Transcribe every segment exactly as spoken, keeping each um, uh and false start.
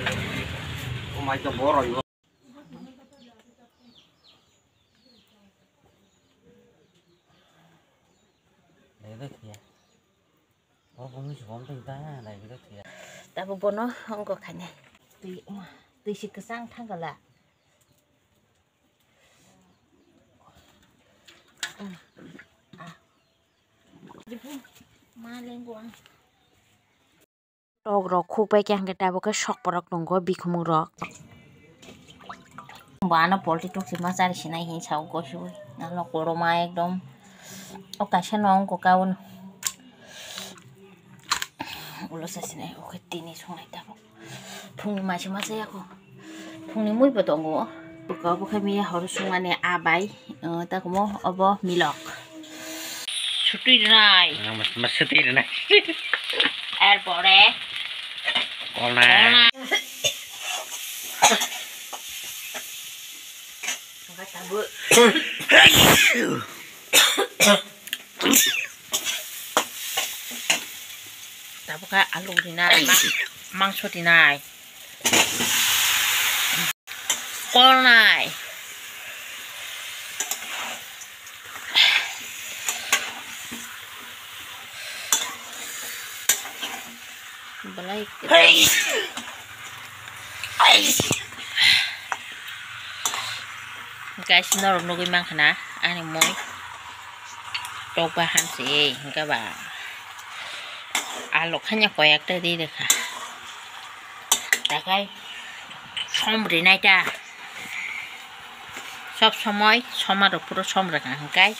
Oh my God, borok. Dai dai khe. O bumui se bom twi ta, dai dai khe. Tabuk bono ongko khainai. Twi, twi si kwchang thangkala. Tok rok khuk bai khe hwnkhe tabuk khe sok borok tongo bikhumung rok. Bo ano polti tok sima chari sinai hinwi sao gosiwi. Ano koroma ekdom. O kaisa no wngkha o. Ulo sa sinai o khe tini songnai tabuk. Phungni masa masa yako. Phungni mui bo tongo. Buka bukha miya horo sungmani abai. Eh, takumo obo milok. Sutui rwnai. Ah, mas, mas sutui rwnai. Erpore. Kolnai. Kolnai. Angka tabuk. Tabuk khe alu rinai, ma-, mangso rinai. Kolnai. Belai. Guys, norok nugui mankha na ani mui. Tok ba hamsi, hingke ba. Alok hanya koyakta ri rikha. Takai som rinai ta. Sob somoi soma rok puro som rikha hingkai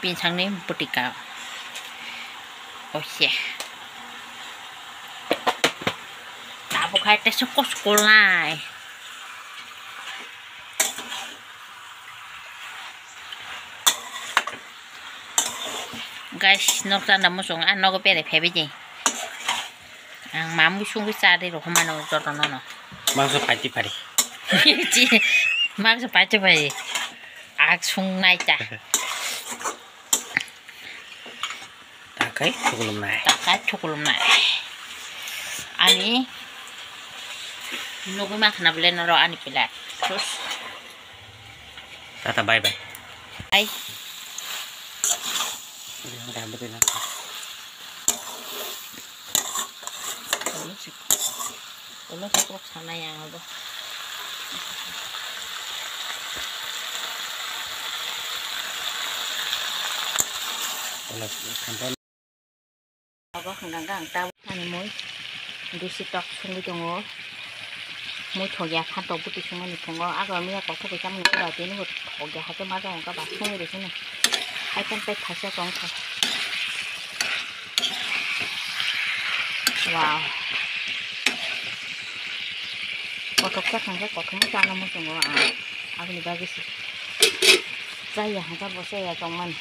pinsang ni butika. Oise. Tabuk hai tesa kos kolnai. Guys, nok chanda muchung, ah, nogo bere phaibai di. Ang mamui sungwi cha de rok mano joto nono. Mangso paiti pari. Chi, mangso paiti pari. Ak sung nai ta. Takai thukulumnai. Takai thukulumnai. Ani nugui makhna bole noro ani pilar. Sus. Tata, bye bye. Bye. Ulo se, ulo se kok sanai ang abo. Ulo se khampai. Abo hwnka hwnkhe ang tabuk ani mui bisi tok songwi tongo. Mui thokya kha tok bwtwi songmani phungo. Abo miya kothok khe chamani pura tini bo thokya hakhe ma jagong kha ba songwi rw sini. Hai tei tei thaisa tong kha. Wow. Kothok cha thang khe kothok chana muchungo ang. Aboni bagwi se chaya hwnkhe bo chaya tongmani.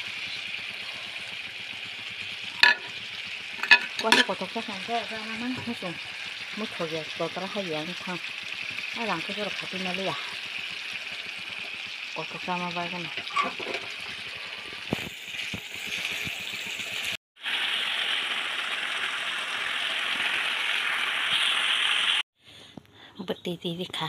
Kothok kothok khe hwnkhe rana nang muchung muthokya kotora hai yang thang. A rang khe borok khatui ma liya. Kothok chama bagwi no. Bwtwi twi rikha.